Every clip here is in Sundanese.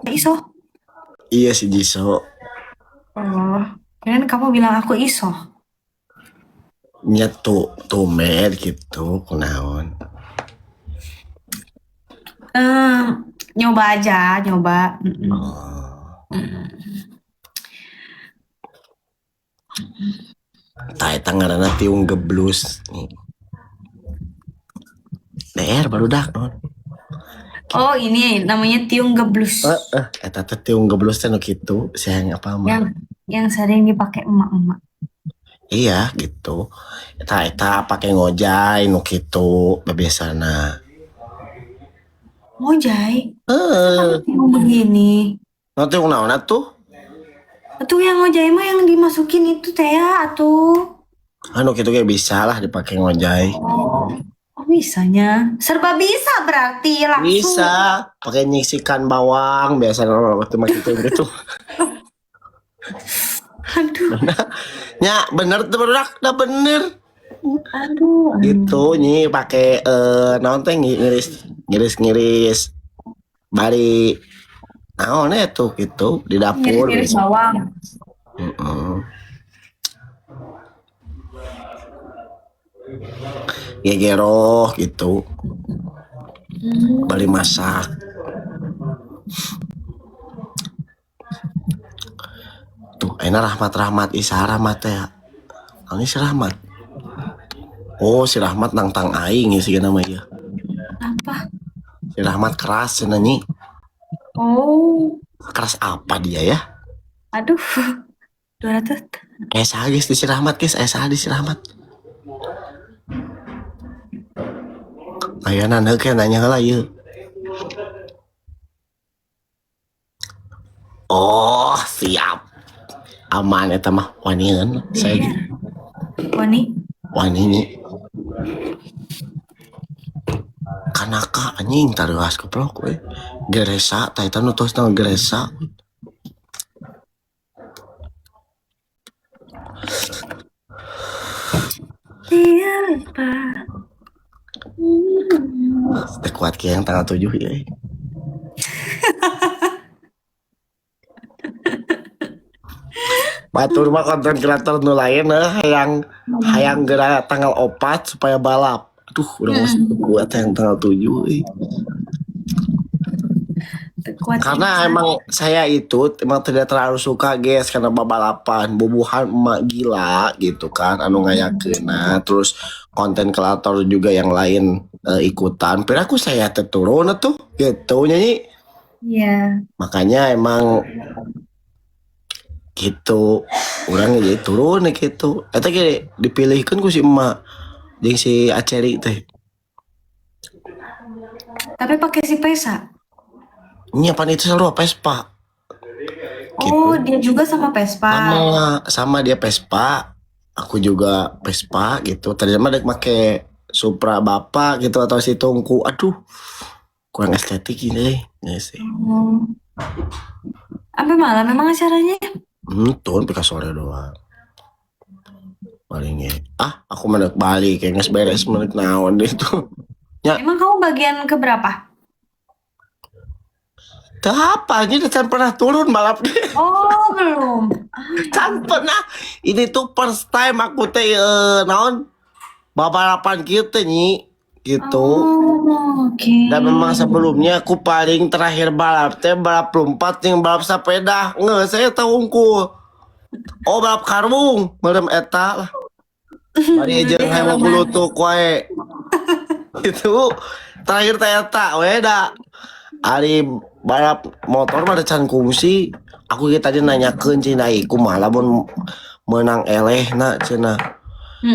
Iso. Iya si Jiso. Oh, kirain kamu bilang aku iso. Nya tuh tumer gitu kunaon. Eh, nyoba aja, nyoba. Mm-mm. Oh. Tah eta ngaranna tiung geblus. DR barudak non. Oh, ini namanya tiung geblus. Heeh, eta teh tiung geblus teh nu kitu, siang apa mah. Yang sering dipakai emak-emak. Iya gitu. Eta eta pake ngojay nu kitu bebiasana. Ngojay? Heeh. Masa pakai tiung begini? Nu tiung naon atuh? Atuh yang ngojay mah yang dimasukin itu teh ya atuh. Anu kitu ge bisa lah dipakai ngojay. Oh, bisanya. Serba bisa berarti langsung. Bisa, pakai nyisikan bawang biasa waktu mah gitu gitu. Aduh. Nya bener tuh barudak, dah bener. Aduh. Gitu nyi pakai naon teh ngiris ngiris ngiris bari naon tuh gitu di dapur. Ngiris-ngiris bawang. Heeh. Gegeroh gitu. Bari masak. Tuh, enak Rahmat Isa Rahmat teh. Ini si Rahmat. Oh, si Rahmat nangtang aing ya sih nama ieu. Apa? Si Rahmat keras cenah nyi. Oh. Keras apa dia ya? Aduh. 200. Saha geus di si Rahmat geus, saha di si Rahmat. Ayana heuh nanya heula ieu. Oh, siap. Aman eta mah wanian saya. Wani. Wani nyi. Kanaka anjing tareuas goblok we. Geresa tah eta nu tos geresa. Siapa? Teh kuat kieu yang tanggal 7 ya. Batur mah konten kreator nu lain hayang hayang geura tanggal 4 supaya balap. Aduh, urang masih kuat yang tanggal 7 euy. Kuat Karena emang saya itu emang tidak terlalu suka guys karena balapan, bubuhan emak gila gitu kan anu ngayakeunna, terus konten kreator juga yang lain ikutan. Piraku saya teh turun atuh gitu nyanyi. Iya. Makanya emang gitu orang jadi turun gitu. Eta ge dipilihkeun ku si emak jeung si Aceri teh. Tapi pakai si Pesa. Nya pan itu selalu Vespa. Gitu. Oh, dia juga sama Vespa. Sama dia Vespa. Aku juga Vespa gitu. Tadi mah dek make Supra bapak gitu atau si Tungku. Aduh, kurang estetik ini. Ya sih. Oh. Sampai malam memang acaranya? Tuh pika sore doang. Palingnya. Ah, aku mah dek balik kayak geus beres menit naon deh itu. Ya. Emang kamu bagian keberapa? Teu apa, ini can pernah turun balap deh. Oh, belum. Can pernah. Ini tuh first time aku teh naon balapan kieu teh nyi gitu. Oh, oke. Dan memang sebelumnya aku paling terakhir balap teh balap lompat yang balap sepeda. Nggak, saya tahu unggul. Oh, balap karung, merem eta lah. Mari jeung hayang bulutuk wae. Itu terakhir teh eta we da. Ari balap motor mah can kungsi. Aku ge tadi nanyakeun cenah kumaha lamun meunang elehna cenah.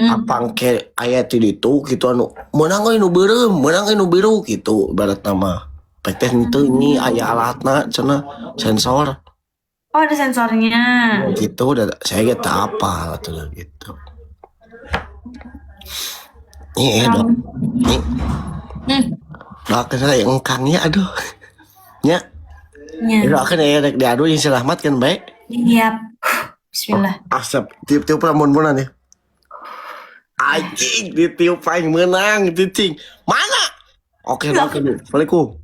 Apang ke aya ti ditu kitu anu meunang euy nu beureum, meunang euy nu biru kitu ibaratna mah. Pek teh henteu nyi aya alatna cenah sensor. Oh, ada sensornya. Gitu da saya ge teu apal atuh gitu. Nih dok. Nih. Doakeun saya engkangnya aduh. Nya. Nya. Doakeun aya rek diadu jeung si Rahmat kan bae. Iya. Bismillah. Asap tiup-tiup lamun-munan ya. Anjing ditiup aing meunang cicing. Mana? Oke, doakeun. Assalamualaikum.